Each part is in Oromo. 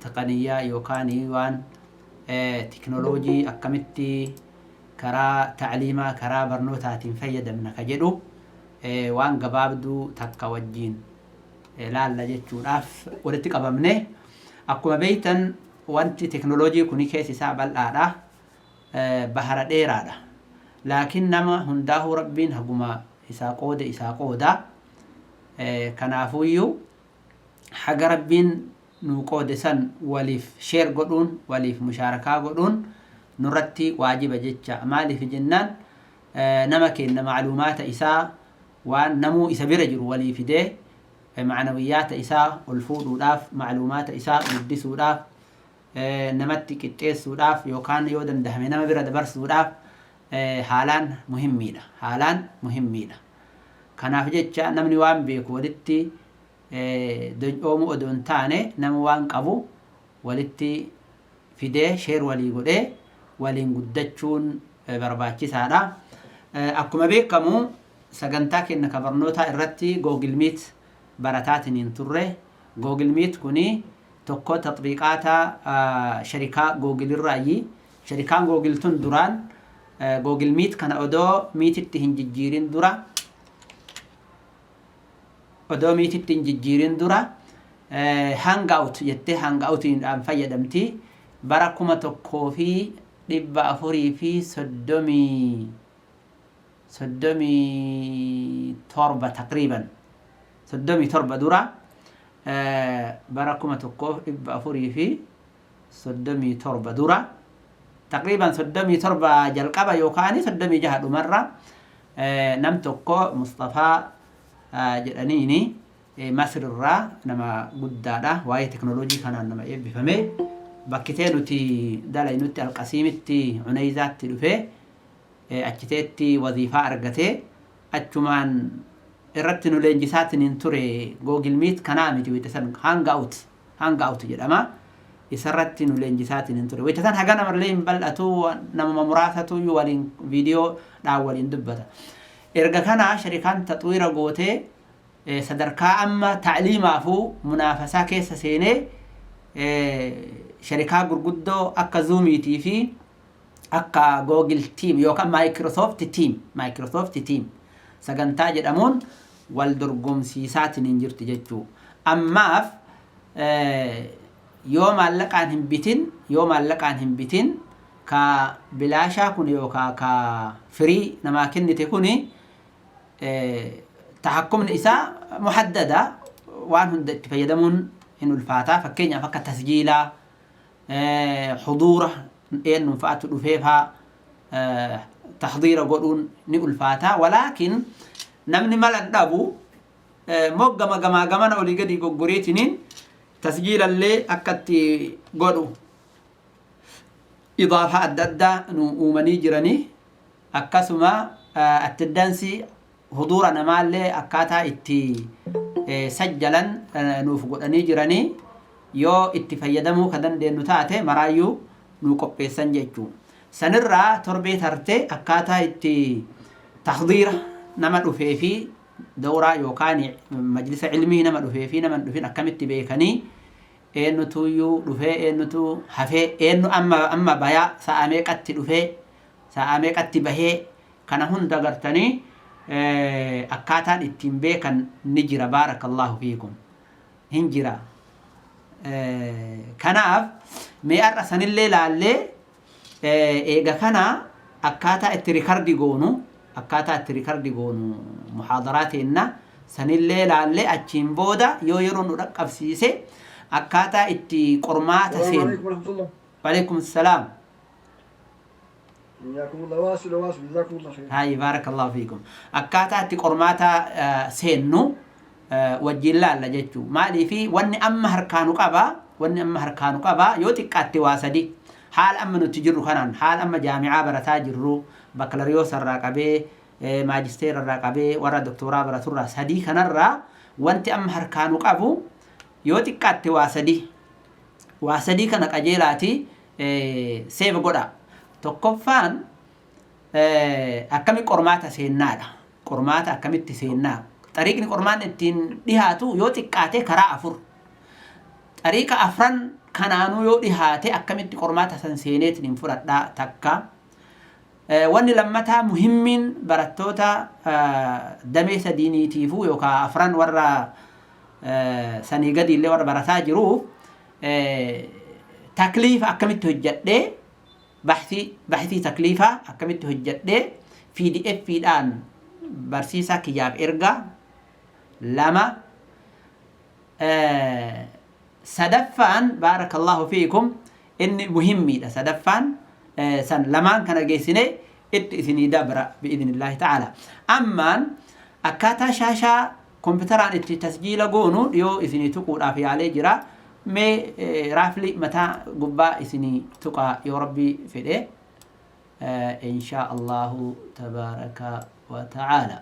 taqaniyyaa yookaan waan teknooloojii akkamitti karaa ta'liimaa, karaa barnootaatiin fayyadamna ka jedhu waan gabaabduu takka wajjiin laalla jechuudhaaf walitti qabamne. Akkuma beeytan, wanti teknooloojii kuni keessi isaa bal'aadha, bahara dheeraadha. Laakiin nama hundaahuu Rabbiin haguma isaa qoode isaa qooda. Kanaafuyyuu haga Rabbiin nuu qoode san waliif share godhuun, waliif mushaarakaa godhuun nurratti waajiba jecha. Maaliif jennaan, nama kenna macluumaata isaa waan namuu isa bira jiru walii fidee macnawiyyaata isaa ol fuudhuudhaaf, macluumaata isaa guddisuudhaaf, namatti qixxeessuudhaaf yookaan yoo dandahame nama bira dabarsuudhaaf haalaan muhimmiidha, haalaan muhimmiidha. Kanaaf jecha namni waan beeku walitti don'oomuu odoo hin taane, nama waan qabu walitti fidee share walii godhee waliin guddachuun barbaachisaadha. Akkuma beekamu, sagantaa keenya ka barnootaa irratti Google Meet barataatiin hin turre. Google Meet kuni tokko taxbiiqaata sharikaa Google irraayi. Sharikaan Google tun duraan Google Meet kana odoo Meetitti hin jijjiirin dura, odoo Meetitti hin jijjiirin dura Hangout jettee Hangoutiidhaan fayyadamti. Bara 1437, taqriiban 37 dura, bara 1437 dura, taqriiban 37 jalqaba yookaan 36 dhumarra, nam tokko Mustafaa jedhaniini Masir irraa nama guddaadha. Waa'ee teknooloojii kanaan nama eebbifame. Bakkitee nuti dalaynutti, Alqasiimitti, Cuneyzaatti dhufee achiteetti waziifaa argatee achumaan irratti nu leenjisaatiin hin ture. Google Meet kanaa miti, wayita san Hangout jedhama. Isarratti nu leenjisaatiin hin ture. Wayita san haga namallee hin bal'atu, namuma muraasatu waliin viidiyoo dhaan waliin dubbata. Erga kana sharikaan taxwiira gootee sadarkaa amma ta'liimaafuu munaafasaa keessa seenee sharikaa gurguddoo akka Zoomiitii fi akka Google Team yookaan Microsoft Team sagantaa jedhamuun wal dorgomsiisaatiin hin jirti jechuu. Ammaaf yoo maallaqaan hin bitin, yoo maallaqaan hin bitin, ka bilaashaa kun yookaan ka firii namaa kennite kuni tahakkumni isaa muhaddada, waan hunda itti fayyadamuun hin ulfaataa. Fakkeenyaaf akka tasjiilaa, huduura eenyuun fa'aatu dhufee faa tahdiira godhuun ni ulfaataa. Walaakin namni mala dhabu moggama gamaa gamana olii gadi goggoreetiniin tasjiilallee akkatti godhu idaafaa adda addaa nu uumanii jiranii, akkasuma attendance, huduura namaallee akkaataa itti sajjalan nuuf godhanii jiranii, yoo itti fayyadamuu ka dandeenyu taate maraayyuu nu qopheessan jechuu. Sanirraa torbee tarte akkaataa itti tahdiira nama dhufee fi dawraa yookaan majlisa ilmii nama dhufee fi nama hin dhufin akkamitti beekanii, eenyutuyyuu dhufee, eenyutu hafee, eenyu amma amma bayaa, sa'a meeqatti dhufee, sa'a meeqatti bahee, kana hunda gartanii akkaataan ittiin beekan ni jira. Baarakallahu fiikum, hin jira. Kanaaf mee har'a sanillee laallee, eega kana akkaataa itti record goonu, akkaataa itti record goonu muhaadaraa teenna sanillee laallee, achiin booda yoo yeroo nu dhaqqabsiise akkaataa itti qormaata السلام seenu. عليكم ورحمة الله. وعليكم السلام. حياكم الله، واصل واصل، جزاكم الله خير. Hayi, baarakallahu fiikum. Akkaataa itti qormaata seennu wajjin laalla jechuu. Maaliifi, wanni amma harkaanu qaba, wanni amma harkaanu qaba yoo xiqqaatte waa sadi. Haala amma nuti jirru kanaan, haala amma jaamicaa barataa jirru, bakalariyoos irraa qabee, maajisteera irraa qabee, warra doktoraa baraturraa, sadii kanarraa wanti amma harkaanu qabu yoo xiqqaatte waa sadi. Waa sadii kana qajeelaati save godha. Tokkoffaan akkami qormaata seennaadha. Qormaata akkamitti seennaa? Xariiqni qormaan ittiin dhihaatu yoo xiqqaate karaa afur. Xariiqa afran. Kanaanuu yoo dhihaate akkamitti qormaata san seeneetiin hin fudhadhaa takka. Wanni lammataa muhimmiin barattoota damee sadiiniitiifuu yookaan afran warra sanii gadi illee warra barataa jiruuf takliifa akkamitti hojjedhee, baxsii takliifaa akkamitti hojjedhee PDF dhaan barsiisaa kiyyaaf erga. Lama, sadaffaan, baarakallahu fiikum, inni muhimmiidha. Sadaffaan san lamaan kana geessine itti isinii dabra bi'idhnillaahi ta'ala. Ammaan akkaataa shaashaa kompiitaraan itti tasjiila goonu dhiyoo isinii tuquudhaaf yaalee jira. Mee raafli mataa gubbaa isinii tuqaa yoo Rabbii fedhe, inshaa Allahu tabaaraka wa ta'ala.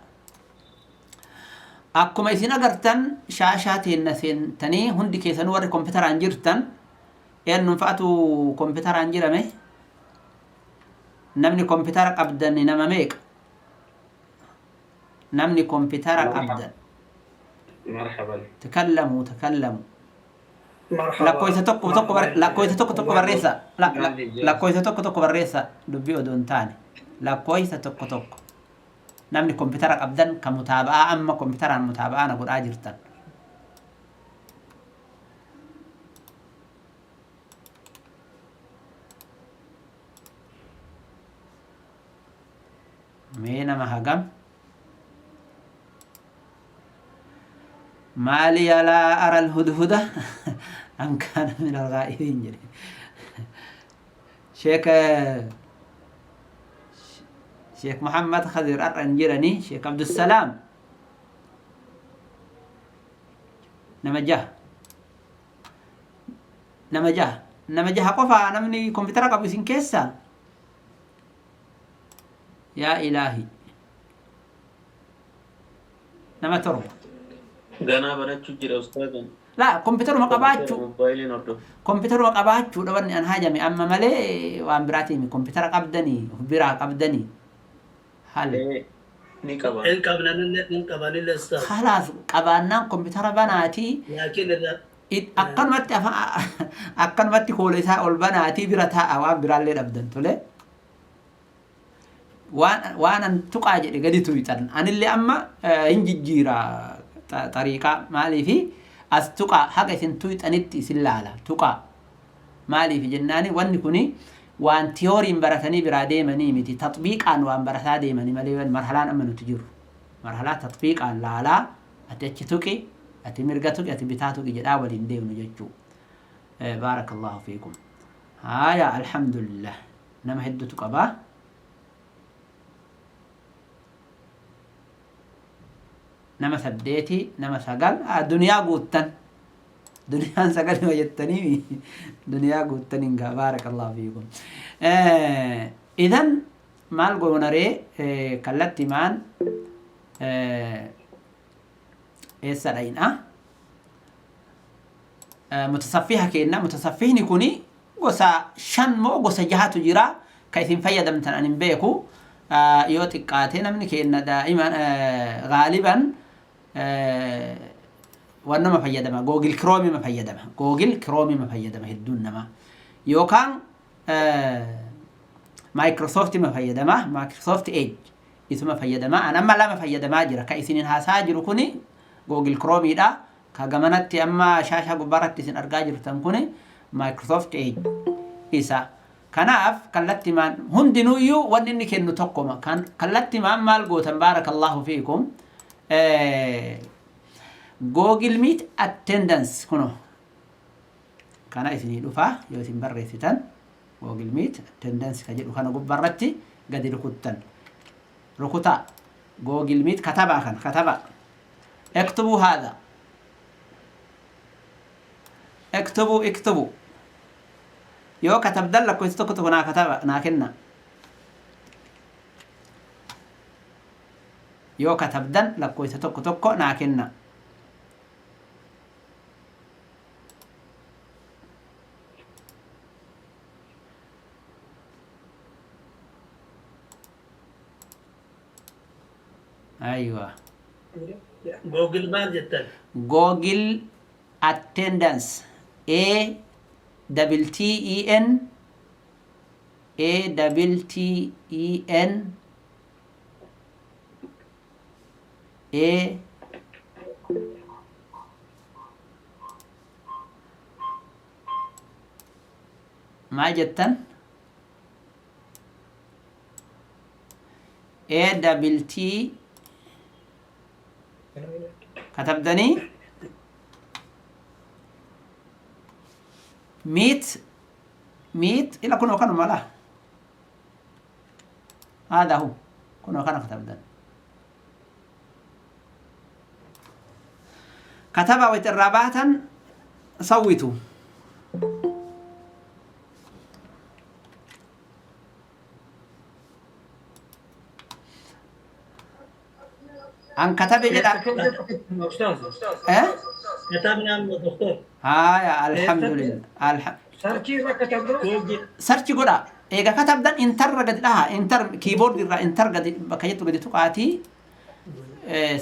Akkuma isin agartan shaashaa teenna seentanii hundi keessanuu warri kompiitaraan jirtan, eenyuun fa'atu kompiitaraan jirame? Namni kompiitara qabdan nama meeqa? Namni kompiitara qabdan. Marhaban. Takallamu, takallamu. Marhaba. Lakkoofsa tokko tokko, lakkoofsa tokko tokko barreessa. Gandhi. Lakkoofsa tokko tokko barreessa, dubbii odoo hin taane. Lakkoofsa tokko tokko. Namni kompiitara qabdan kan mutaaba'aa amma kompiitaraan mutaaba'aa na godhaa jirtan. Mee nama hagam? مالي لا أرى الهدهد أم كان من الغائبين jedhe. Sheekh Muhammad Khadir har'a hin jiranii. Sheekh Abdusalaam, nama jaha, nama jaha, nama jaha qofa namni kompiitara qabu isin keessa. Yaa ilaahi, nama 7. Ganaa barachuu jira ustaazan. Laa, kompiitaruma qabaachuu. Moobaayiliin hordofu. Kompiitaruma qabaachuudha wanni an hajame amma malee waan biraatiin. Kompiitara qabdanii, of biraa qabdanii hal? Ee, ni qaba. Hin qabnanillee, hin qabanillee ustaaz. Khalaas, qabaannaan kompiitara banaatii Laakiin irra akkanumatti afaan akkanumatti koola isaa ol banaatii bira taa'a, waan biraallee dhabdan tole. Waan an tuqaa jedhe gadi tuyxan. Anillee amma hin jijjiira xariiqaa. Maaliifi as tuqaa, haga isin tuyxanitti isin laala. Tuqaa maaliif jennaani, wanni kuni waan tiyooriin baratanii biraa deemanii miti, taxbiiqaan waan barataa deemanii malee. Marhalaan amma nuti jirru marhalaa taxbiiqaan laalaa, ati achi tuqi, ati mirga tuqi, ati bitaa tuqi jedhaa waliin deemnu jechuu. Baarakallahu fiikum. Haaya, alhamdulillah, nama hedduutu qabaa. Nama saddeeti, nama sagal, duniyaa guuttan. Duniyaan sagalima jettanii duniyaa guuttan hin gaa. Baarakallahu fiikum. Idan maal goonaree? Kallatti maan eessa dhayna? Mutasaffiha kenna. Mutasaffihni kuni gosa shan moo gosa jahatu jira. Ka isin fayyadamtan an hin beeku. Yoo xiqqaate namni kenna daa'iman gaaliban wannuma fayyadama, Google Chrome ma fayyadama, Google Chrome ma fayyadama hedduun namaa, yookaan Microsoft ma fayyadama, Microsoft Edge isuma fayyadama. An amma lama fayyadamaa jira. Ka isinin haasaa jiru kuni Google Chrome dha. Ka gamanatti amma shaashaa gubbaarratti isin argaa jirtan kuni Microsoft Edge isa. Kanaaf kallattimaan hundinuyyuu wanni inni kennu tokkoma. Kan kallattimaan maal gootan? Baarakallahu fiikum. Google Meet attendance kuno kana isinii dhufa yoo isin barreessitan. Google Meet attendance ka jedhu kana gubbaarratti gadi rukuttan. Rukutaa Google Meet katabaa, kana katabaa. اكتبوا هذا، اكتبوا، اكتبوا. Yoo katabdan lakkoofsa tokko tokko naa kataba, naa kenna. Yoo katabdan lakkoofsa tokko tokko naa kenna. Aywa. Google maal jettan? Google attendance, A double T E N A double T E N A maal jettan A double T katabdanii meet meet ila kunoo kanuma laa هذا هو kunoo kana katabdan kataba wayta irraa baatan sawwitu an katabe jedha. أستاذ. Eh? كتبنا يا دكتور. Haya, alhamdulillah. Search irra katabdu. Google. Search godha. Eega katabdan enter gadi dhaha. Enter keyboard irraa enter gadi bakka jettu gadi tuqaatii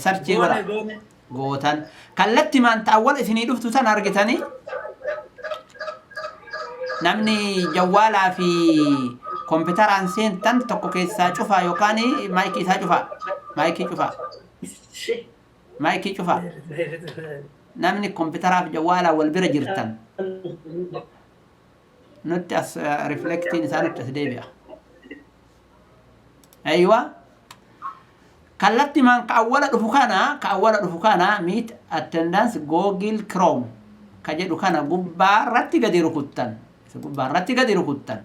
search godha. Goone goone. Gootan. Kallatti maanta awwal isinii dhuftu tan argitanii namni jawwaalaa fi kompiitaraan seentan tokko keessaa cufaa yookaan maayikii isaa cufaa. Maayikii cufaa. Maayikii cufaa. Namni kompiitaraa fi jawwaalaa wal bira jirtan. Nutti as riflektiin isaa nutti as deebi'a. Aywa. Kallattimaan ka awwala dhufu kana ka awwala dhufu kana meet attendance Google Chrome ka jedhu kana gubbaa irratti gadi rukuttan. Isa gubbaa irratti gadi rukuttan.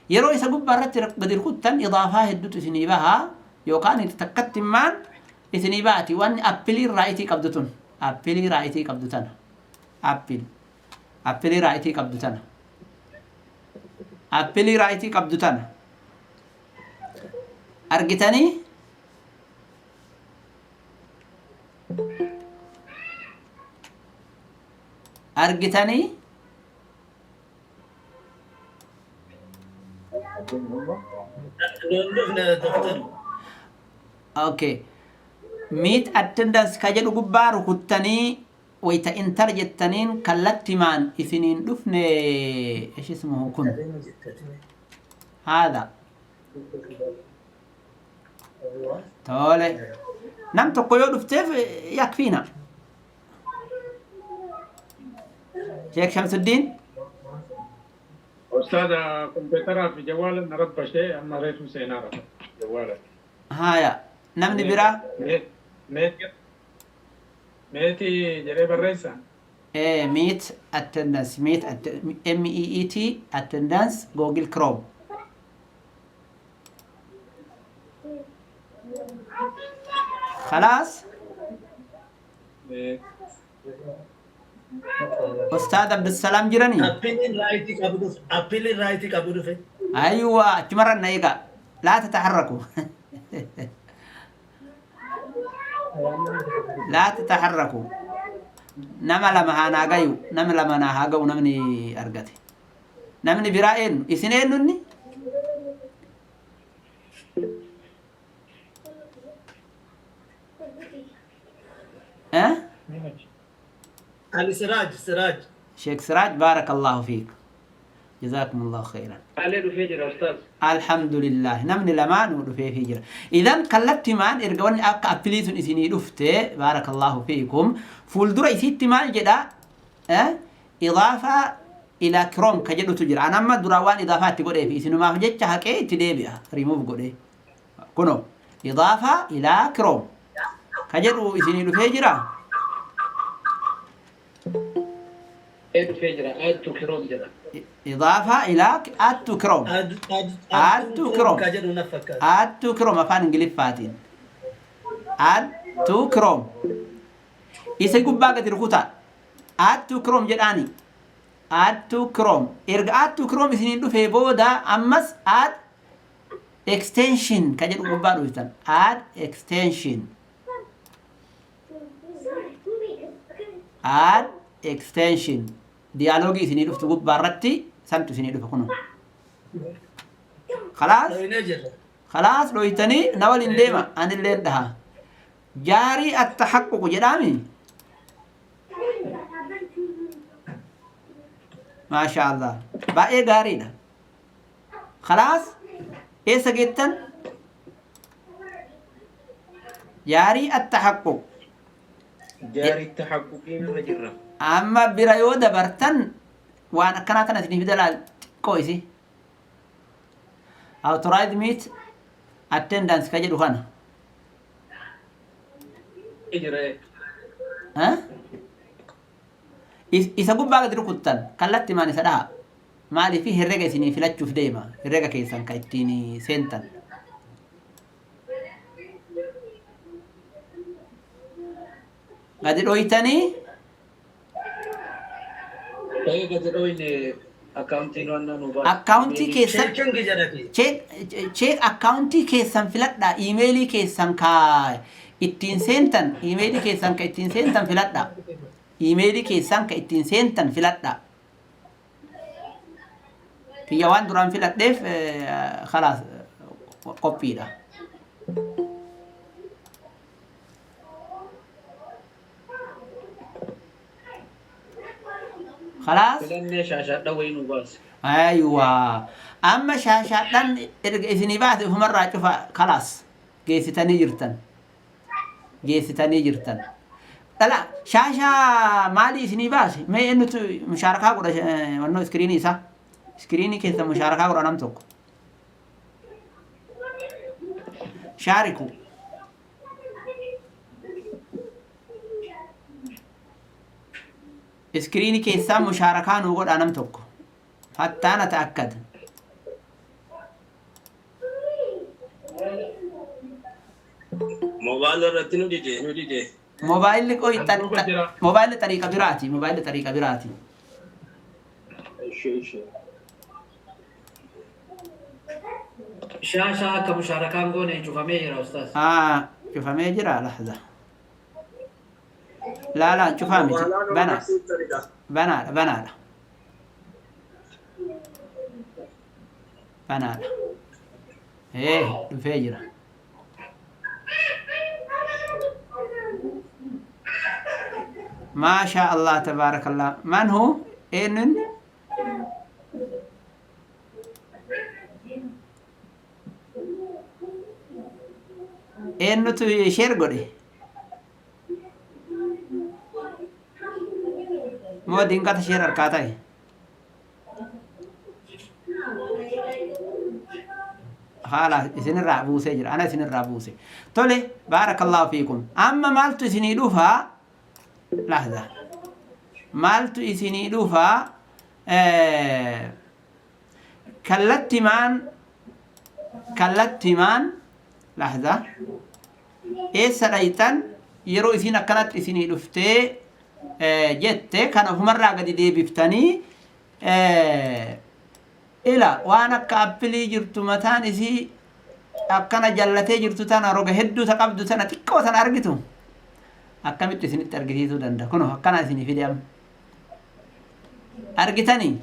Yeroo isa gubbaa irratti gadi rukuttan idaafaa hedduutu isinii baha yookaan itti takkattimaan isinii baati wanni appilii raayitii qabdu tun appilii raayitii qabdu tana appilii raayitii qabdu tana appilii raayitii qabdu tana argitanii. Argitanii. Dhufne دكتور. Okay. Meet attendance ka jedhu gubbaa rukuttanii wayta enter jettaniin kallattimaan isiniin dhufne ايش اسمه kun هذا tole nam tokko yoo dhufteef yakfiina. Sheekh Shamsuddin. أستاذ كمبيوتر في جوال نربى شيء أما ريت سينارة جوالك. Haya, namni biraa. Meet jedhee barreessa. Meet attendance, meet M E E T attendance Google Chrome. خلاص. أستاذ عبد السلام jiranii. Appiliin raayitii qabu dhufe. Appiliin raayitii qabu dhufe. أيوة تمرنا إيقا لا تتحركوا لا تتحركوا nama lama haa naa gayu nama lama naa haa ga'u namni argate namni biraa eenyu isin eenyunni? Eh? Ani Siraaj Siraaj. Sheekh Siraaj, بارك الله فيك جزاكم الله خيرا. Qaalee dhufee jira ustaaz. Alhamdulillah, namni lamaanuu dhufeefii jira. Idan kallattimaan erga wanni akka appilii sun isinii dhufte, بارك الله فيكم, fuuldura isitti maal jedha? إضافة إلى Chrome ka jedhutu jira. An amma duraa waan idaafaa itti godheef isinumaaf jecha haqee itti deebi'a. Rimuuf godhee. Kunoo إضافة إلى Chrome ka jedhu isinii dhufee jira. Ee dhufee jira. Add to Chrome jedha. إضافة إلى add to Chrome. Add to Chrome. Ka jedhu na fakkaata. Add to Chrome afaan Ingiliffaatiin. Add to Chrome. Isa gubbaa gadi rukutaa. Add to Chrome jedhaani. Add to Chrome. Erga add to Chrome isiniin dhufee booda ammas add extension ka jedhu gubbaa dhuftan. Add extension. Add extension. Diyaaloogii isinii dhuftu gubbaa irratti santu isinii dhufa kunoo. خلاص؟ Dhooynee jirra. خلاص dhoytanii na waliin deema anilleen dhaha. جاري التحقق jedhaami. Maasha Allah, baay'ee gaariidha. Khalaas, eessa geettan? Jaarii attaxaqquq. Jaarii taxaqquqii irra jirra. Amma bira yoo dabartan waan akkanaa kana isinii fida. Laal, xiqqoo isi authorized meet attendance ka jedhu kana. Jira. Eh? Isa gubbaa gadi rukuttan, kallattimaan isa dhaha. Maaliif? Herrega isinii filachuuf deema, herrega keessan ka ittiin seentan. Gadi dhoytanii. Ta'ee gadi dhooyne akkaawuntiin waan nu baase. Akkaawuntii keessan. Checking jedhati. Check akkaawuntii keessan filadhaa. Iimeelii keessan ka ittiin seentan, iimeelii keessan ka ittiin seentan filadhaa. Iimeelii keessan ka ittiin seentan filadhaa. Kiyya waan duraan filadheef khalaas, qophiidha. Khalaas. Filannee shaashaadha wayii nu baase. Aywa. Amma shaashaadhaan erga isinii baase ufumarraa cufa. Khalaas, geessitanii jirtan. Geessitanii jirtan. Dhala shaashaa maalii isinii baase? Mee eenyutu mushaarakaa godha wannoo iskiriinii isaa? Iskiriinii keessa mushaarakaa godha nam tokko. Shaariku. Iskiriinii keessaa mushaarakaa nuu godha nam tokko. Hattaa nata'akkad. Moobaayila irratti nu dide, nu dide. Moobaayilli qoy. Duuba jira. Moobaayilli xariiqa biraati. Moobaayilli xariiqa biraati. Ishee, ishee. Shaashaa akka mushaarakaan goone cufamee jira, ustaas. Ah, cufamee jira, lahza. Laa laa, cufaa miti. Bana. Banaadha, banaadha. Banaadha. Ee, dhufee jira. Maashaa Allah, tabaarakallah. Man hu? Eenyuun? Eenyutu share godhe? Moo dinqata share harkaa ta'e? Haala isinirraa buusee jira. Ana isinirraa buuse. Tole, baarakallahu fiikum. Amma maaltu isinii dhufaa? Lahza. Maaltu isinii dhufaa? Kallattimaan, kallattimaan, lahza. Eessa dhayxan? Yeroo isin akkanatti isinii dhuftee jette kan ofumarraa gadi deebiftanii ila waan akka appilii jirtu, mataan isii akkana jallatee jirtu tana, roga hedduu ta qabdu tana, xiqqoo tana argitu. Akkamitti isinitti argisiisuu danda'a? Kuno akkana isinii fide. Amma argitanii?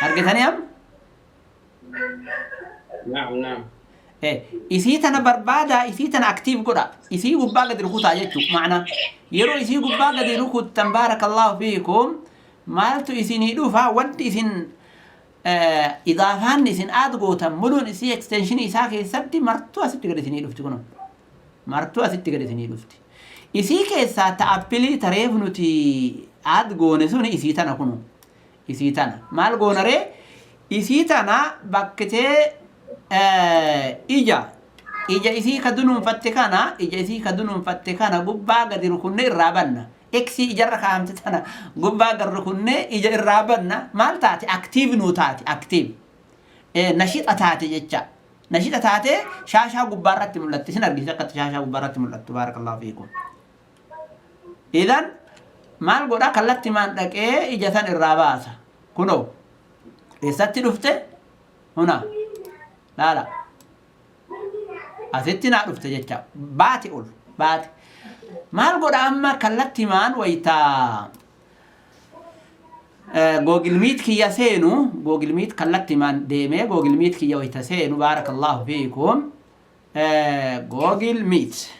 Argitanii amma? Naam, naam. Isii tana barbaadaa, isii tana active godha. Isii gubbaa gadi rukutaa jechuu. Macna yeroo isii gubbaa gadi rukuttan, baarakallahu fiikum, maaltu isinii dhufa? Wanti isin idaafaan isin aad gootan muluun isii extensionii isaa keessatti martuu asitti gadi isinii dhufti. Kuno martuu asitti gadi isinii dhufti. Isii keessaa ta appilii tareef nuti aad goone suni isii tana. Kuno isii tana maal goonaree? Isii tana bakkitee ija isii ka dunuunfatte kana, ija isii ka dunuunfatte kana gubbaa gadi rukunne irraa banna. Eksii ijarra kaa'amte tana gubbaa gad rukunne ija irraa banna. Maal taate? Active nuu taate. Active, nashixa taate jecha. Nashixa taate, shaashaa gubbaa irratti mul'atti. Isin argisiisa akkatti shaashaa gubbaa irratti mul'attu. Baarakallahu fiikum. Idan maal godha? Kallatti maan dhaqee ija san irraa baasa. Kunoo eessatti dhufte? Huna laala, asitti naa dhufte jecha. Baate, ol baate. Maal godha amma? Kallatti maan waytaa Google Meet kiyya seenu, Google Meet kallatti maan deemee Google Meet kiyya wayta seenu, baarakallahu fiikum, Google Meet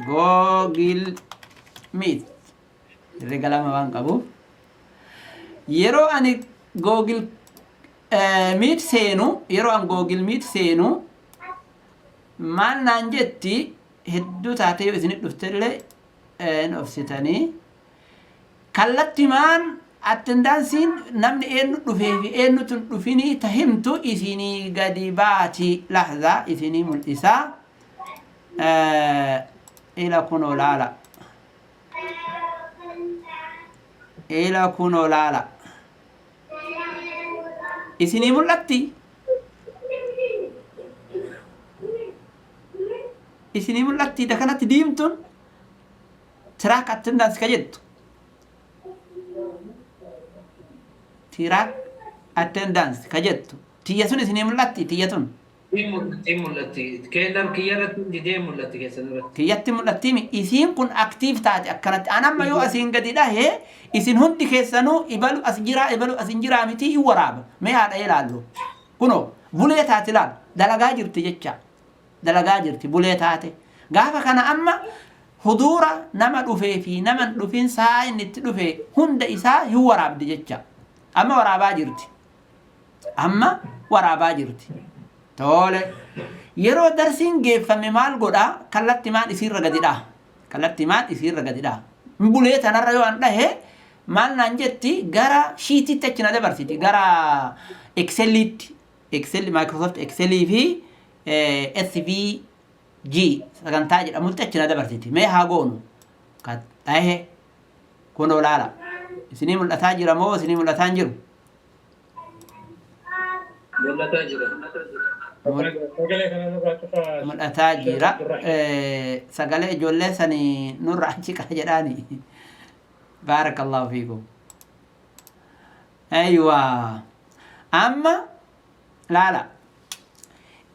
Google Meet herrega lama waan qabuuf, yeroo ani Google Meet seenu, yeroo an Google Meet seenu maal naan jetti? Hedduu taatee yoo isinit dhuftellee hin obsitanii. Kallattimaan attendanceiin namni eenyu dhufee fi eenyutu hin dhufinii ta himtu isinii gadi baati. Lahzaa, isinii mul'isaa. Ila kunoo laala, ila kunoo laala, isinii mul'atti, isinii mul'atti. Da kanatti diimtuun track attendance ka jettu, track attendance ka jettu tiyya sun isinii mul'atti, tiyya tun. Mul'atti, mul'atti. Keellar kiyya irratti didee mul'atti, keessan irratti. Kiyyatti mul'attimi. Isiin kun active taate akkanatti. An amma yoo asiin gadi dhahe, isin hundi keessanuu ibalu as jiraa, ibalu as hin jiraa miti, hin waraaba. Mee haadha ilaallu. Kunoo bulee taate, ilaal, dalagaa jirti jecha, dalagaa jirti, bulee taate. Gaafa kana amma huduura nama dhufee fi nama hin dhufin, saa inni itti dhufe hunda isaa hin waraabdi jecha. Amma waraabaa jirti, amma waraabaa jirti. Tole, yeroo darsiin geeffame maal godha? Kallattimaan isiirra gadi dhaha, kallattimaan isiirra gadi dhaha. Bulee tanarra yoo an dhahe maal naan jetti? Gara sheetitti achi na dabarsiti, gara Exceliitti, Excel, Microsoft Excelii fi SVG sagantaa jedhamutti achi na dabarsiti. Mee haa goonu. Dhahe, kunoo laala. Isinii mul'ataa jira moo isinii mul'ataa hin jiru? Mul'ataa jira. Sagalee kana nurraa cufaa. Mul'ataa jira. Sagalee ijoollee sanii nurra achi qaa jedhaani. Baarakallahu fiikum. Aywa. Amma laala.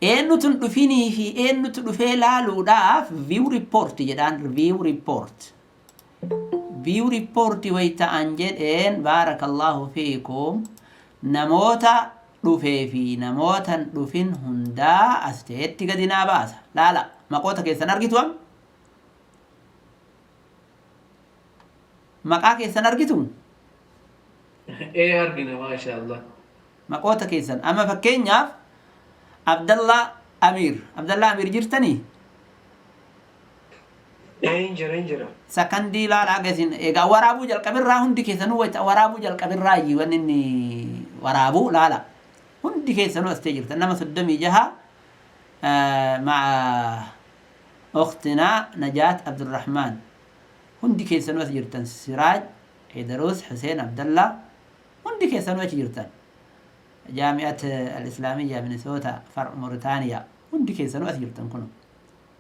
Eenyutu hin dhufinii fi eenyutu dhufee laaluudhaaf view report jedhaan, view report. View report wayta'an jedheen, baarakallahu fiikum, namoota dhufee fi namoota hin dhufin hundaa as ta'etti gadi naa baasa. Laala, maqoota keessan argitu am? Maqaa keessan argitu? Ee, argina, maasha Allah. Maqoota keessan amma fakkeenyaaf Abdallaa Amiir. Abdallaa Amiir jirtanii? Ee, hin jira, hin jira. Sakandii laala aga isin egaa waraabuu jalqabirraa, hundi keessanuu wayita waraabuu jalqabirraa iyyuu wanni inni waraabuu laala. Hundi keessanuu as ta'e jirtan, nama 36 ma'a ukhtinaa Najaat Abdurrahmaan. Hundi keessanuu as jirtan. Siraaj, Idaruus, Hussein, Abdallaa, hundi keessanuu achi jirtan. Jaami'at Al-Islaamiyyaa Minisoota Far Muritaaniyaa hundi keessanuu as jirtan kun.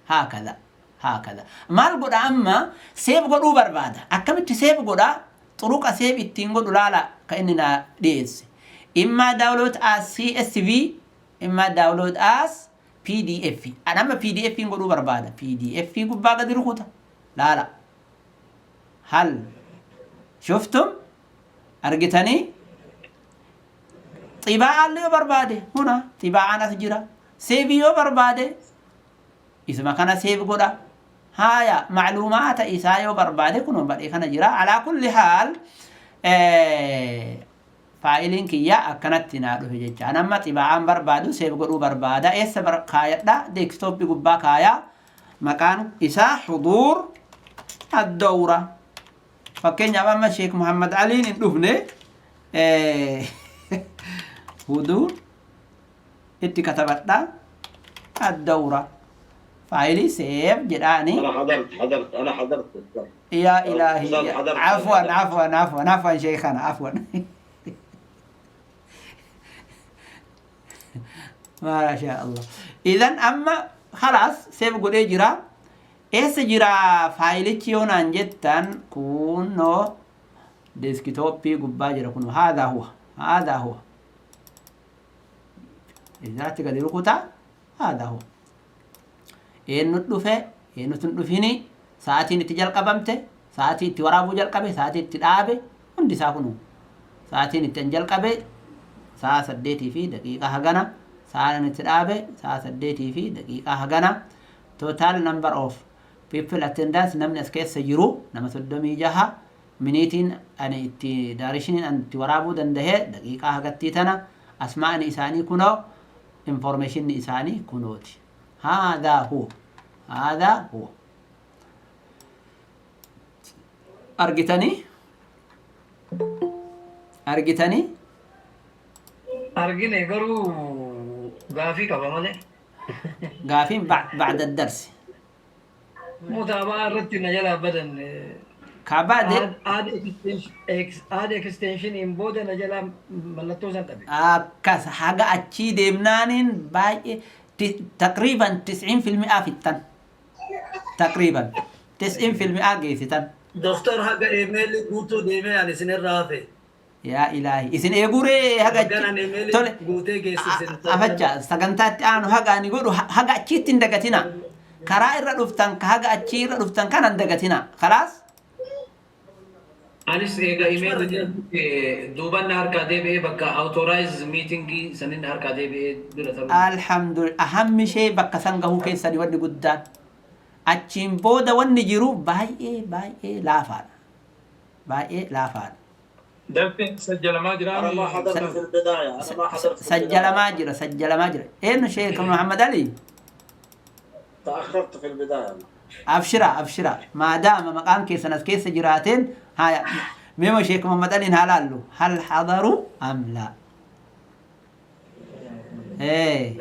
Haakada haakada. Maal godha amma? Save godhuu barbaada. Akkamitti save godha? Xuruqa save ittiin godhu laala ka inni naa dhiyeesse. Immaa download as CSV, immaa download as PDF. An amma PDF godhuu barbaada. PDF gubbaa gadi rukuta. Laala. Hal shuftum, argitanii? Xibaa'aan yoo barbaade huna xibaa'aan as jira. Save yoo barbaade isuma kana save godha. Haaya, macluumaata isaa yoo barbaade kun badhee kana jira. Alaa kulli haal, faayiliin kiyya akkanatti naa dhufe jecha. An amma xibaa'aan barbaadu, save godhuu barbaada. Eessa kaayadha? Desktopii gubbaa kaayaa. Maqaan isaa huduur addawra. Fakkeenyaaf amma Sheek Muhammad Aliin hin dhufne, huduur itti katabadha, addawra, faayilii save jedhaani. انا حضرت، حضرت، انا حضرت أستاذ. يا إلهي. أستاذ، حضرت. عفوا، عفوا، عفوا، عفوا شيخنا، عفوا. ما شاء الله. إذا أما خلاص save godhee jira. Eessa jira faayilichi yoo naan jettan, kunoo desktopii gubbaa jira. Kun هذا هو، هذا هو. Isaatti gadi rukuta, هذا هو. Eenyu dhufe, eenyutu hin dhufini, sa'aatiin itti jalqabamte, sa'aatii itti waraabuu jalqabe, sa'aatii itti dhaabe, hundi isaa kunu. Sa'aatiin itti jalqabe sa'a 8 fi daqiiqaa hagana, sa'aan itti dhaabe sa'a 8 fi daqiiqaa hagana, total number of People attendance, namni as keessa jiru nama 36. Miniitiin ani itti daarishiniin ani itti waraabuu dandahee daqiiqaa hagattii tana. Asmaa'ni isaanii kunoo, informationni isaanii kunooti. هذا هو، هذا هو. Argitanii, argitanii? Argine, garuu gaafii qaba malee. Gaafiin بعد الدرس. Mutaabaa irratti na jalaa badan. Ka بعد Add extension booda na jalaa mallattoo san dhabe. Akkas haga achii deemnaaniin baay'ee تقريبا 90% fittan, تقريبا 90% geessitan. Doktor, haga email guutuu deemee ani isinirraa hafe. Yaa ilaahi, isin eeguree haga Hogganaan email tole guutee geessisin. Afacha sagantaatti aanu haga ani godhu haga achiitti hin dagatina. Karaa irra dhuftan ka haga achii irra dhuftan kana hin dagatina. خلاص. Anis eega email duuban na harkaa deebi'ee bakka authorize meeting sanin na harkaa deebi'ee dura ta'uu. Alhamdulillah, ahammi ishee bakka san gahuu keessanii wanni guddaan. Achiin booda wanni jiru baay'ee baay'ee laafaadha, baay'ee laafaadha. درسي سجل ما أنا ما جراني. حضرت في البداية، أنا ما حضرت في البداية. Sajjalamaa jira, sajjalamaa jira. Eenyu, Sheek Muhammad Ali? تأخرت في البداية أنا. Abshira, abshira. Maadaama maqaan keessan as keessa jiraateen haya. Meemo Sheek Muhammad Aliin haa laallu, هل حضروا أم لا. Ee,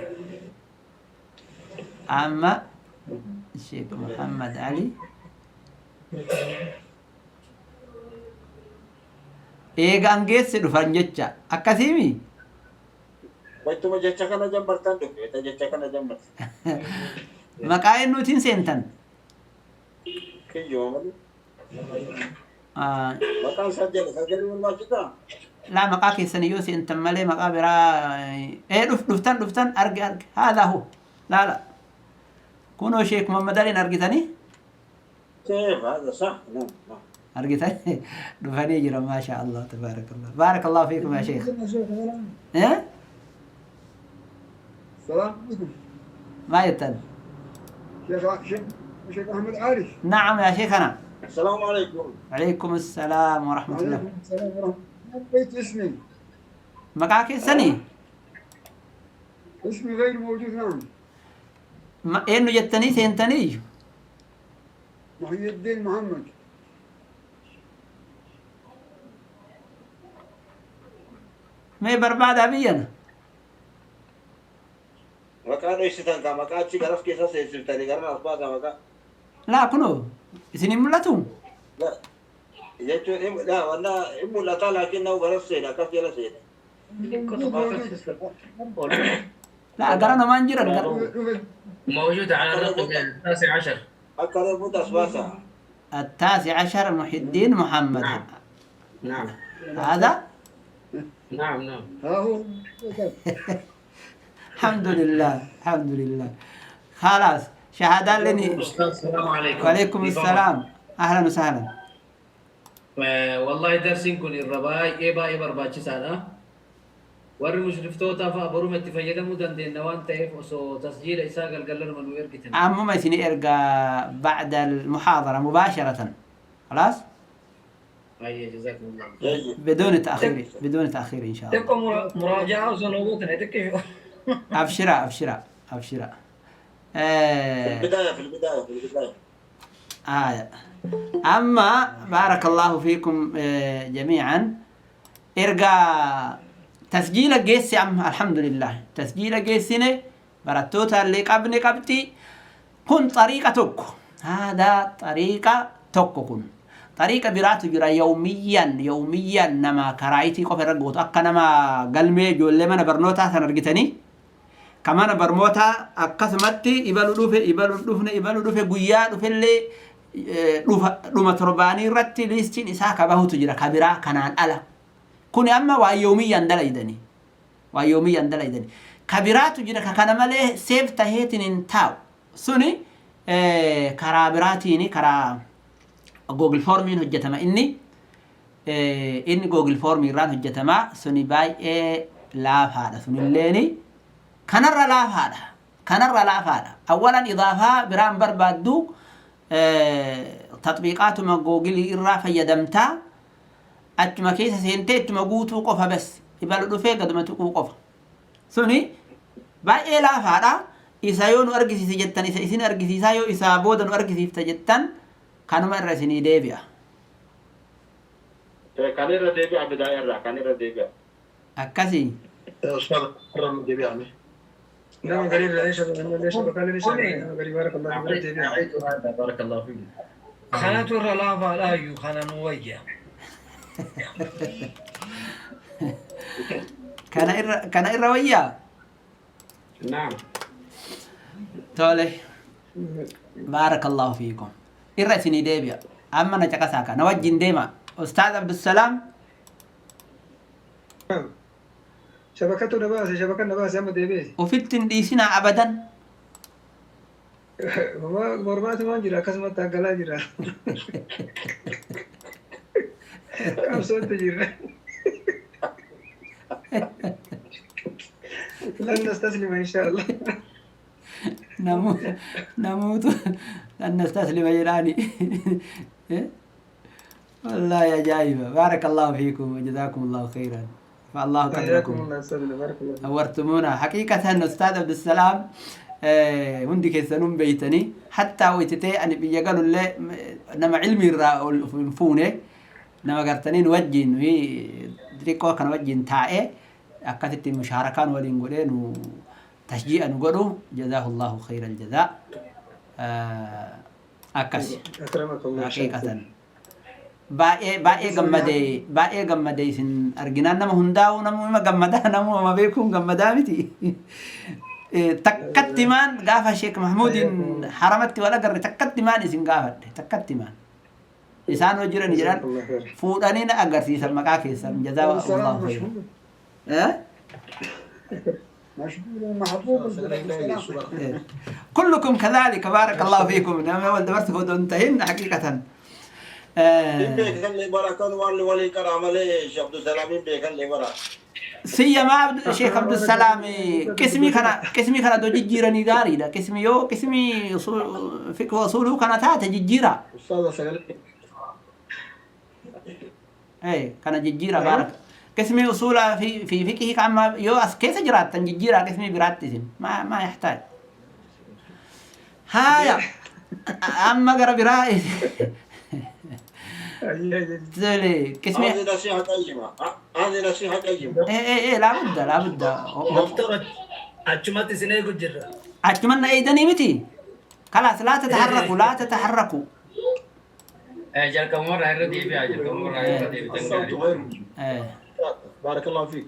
amma Sheek Muhammad Ali eega angeessi dhufan jecha akkasiimi. Waytuma jecha kana jambartan dhufe, jecha kana jambartan. Maqaa eenyuutiin seentan? Kiyyoo malee. Ah, Maqaan sajjala sajjaluu barbaachisaa? Laa, maqaa keessan yoo seentan malee maqaa biraa. Ee, dhuftan, dhuftan. Arge, arge. هذا هو. Laala, kunoo Sheek Muhammad Aliin argitanii? كيف هذا صح؟ نعم نعم. Argitanii, dhufanii jira. ما شاء الله، تبارك الله، بارك الله فيكم يا شيخ. إيه؟ السلام عليكم. ما jettan? شيخ شيخ شيخ احمد عارف. نعم يا شيخنا. السلام عليكم. عليكم السلام ورحمة الله. وعليكم السلام ورحمه الله. بيت اسمي. Maqaa keessanii? اسمي غير موجود، نعم. Eenyu jettanii seentanii? محي الدين محمد. Mee barbaadaa biyyana. Maqaa dhoysitan kaa, maqaa achi garas keessa seensiftanii gara as baasaa maqaa. Laa, kunoo isin hin mul'atu. La jechuun laa wanna hin mul'ata, laakiin na'u garas seena, akkas jala seena. Laa, gara namaan jiran. موجودة على الرقم 19. Akka reefuutti as baasaa. 19 محي الدين محمد. نعم نعم. هذا؟ نعم نعم. ها هو. الحمد لله، الحمد لله. خلاص، شهادة لني. أستاذ، السلام عليكم. وعليكم السلام، أهلا وسهلا. Wallahi darsiin kun irra baay'ee baay'ee barbaachisaadha. Warri mushriftoota fa'a boruma itti fayyadamuu dandeenya waan ta'eef osoo tasjiila isaa galgalanuma nu ergitan. Ammuma isin erga بعد المحاضرة مباشرة، خلاص. Baay'ee جزاكم الله. جيد. بدون تأخير، بدون تأخير إن شاء الله. Xiqqoo muraajaa osoo nu gootane xiqqisho. أبشرا، أبشرا، أبشرا. في آه. البداية، في البداية، في البداية. آه. أما بارك الله فيكم جميعا. Erga tasjiila geessi amma الحمد لله tasjiila geessine, barattoota illee qabne qabxii. Kun xariiqa tokko, هذا طريقة tokko. Kun xariiqa biraatu jira, يوميا يوميا nama karaayitii qofa irra gootu, akka nama galmee ijoollee mana barnootaa san argitanii, ka mana barnootaa akkasumatti ibalu dhufe, ibalu dhufne, ibalu dhufe, guyyaa dhufellee dhufa dhuma torbaanii irratti liistiin isaa ka bahutu jira, ka biraa kanaan ala. Kuni amma waa يوميا dalaydanii, waa يوميا dalaydanii. Ka biraatu jira, ka kana malee save taheetiin hin taa'u. Suni karaa biraatiin, karaa Google Formiin hojjetama. Inni Google Formii irraan hojjetama. Suni baay'ee laafaadha. Sunilleeni kanarra laafaadha, kanarra laafaadha. Awwalan idaafaa biraan barbaaddu. Tatbiiqaatuma googilii irraa fayyadamtaa achuma keessa seentee ittuma guutuu qofa bas ibalu dhufee gaduma tuquu qofa. Suni baay'ee laafaadha. Isa yoo nu argisiise jettan isa isin argisiisaa yoo isaa booda nu argisiifta jettan kanuma irra isinii deebi'a. Kan irra deebi'a bidaa irraa kan irra deebi'a. Akkasii. Ustaz irra deebi'ame. Nama garii irraa eessa nama شبكة ليش nama garii بارك الله فيك deebi'a. أعيد هذا بارك الله فيك. Kanatu irra laafaadhaayyuu kana nu wayya. Kana irra wayyaa? نعم. Tole. Baarakallahu fiikum. Irra isinii deebi'a. Amma na caqasaa kana wajjin deema. Ustaaz Abdusalaam. شبكته نباسي شبكة نباسي أما deebi'e. Ofitti hin dhiisinaa abadan. Mormaatu waan jira akkasumatti haggalaa jira. Qabsootti jirra. لن نستسلم إن شاء الله. Namuutu lan nastaslima jedhaani. والله ajaa'iba. بارك الله فيكم وجزاكم الله خيرا. فالله حياكم قدركم. الله أستاذنا بارك الله فيك. نورتمونا حقيقة أستاذ عبد السلام hundi keessanuu beeytanii hattaa waytitee ani biyya galullee nama cilmi irraa ol hin fuune nama gartanii nu wajjin xixiqqoo kana wajjin taa'ee akkasitti mushaarakaan waliin godhee nu tashjii'a nu godhu جزاه الله خير الجزاء akkas. أكرمك الله. حقيقة baay'ee baay'ee gammadee baay'ee gammadee isin arginaan nama hundaa'u namuma gammadaa namuma beekuun gammadaa miti. Takkatti maan gaafa Sheek Mahmuudin haramatti wal agarre takkatti maan isin gaafadhe takkatti maan. Isaan hoo jiran jedhan fuudhanii na agarsiisan maqaa keessan جزاه الله خيرا. مشهور محبوب بالسلام. كلكم كذلك بارك الله فيكم nama wal dabarsu odoo tahin حقيقة. Hin beekan bara kan waan walii karaa malee Sheekh Abdusalaam hin beekan bara. Siyyamaa Sheekh Abdusalaam qismii kana doo jijjiiranii gaariidha. Qismii yoo qismii fiqh usuluu kana taate jijjiira. Ustaz sagalee. Kana jijjiira baaraka. Qismii usuulaa fi fiqhii amma yoo as keessa jiraattan jijjiira qismii biraatti isin ما يحتاج. Haaya amma gara biraa tole qismii هذه نصيحة قيمة هذه نصيحة قيمة. إيه لابد لابد. Doktora achumatti isin eegu jirra. أتمنى أيدني متي خلاص لا تتحركوا لا تتحركوا. Jalqabuma irraa irra deebi'a jalqabuma irraa irra deebitan الصوت gaarii. غير موجود. بارك الله فيك.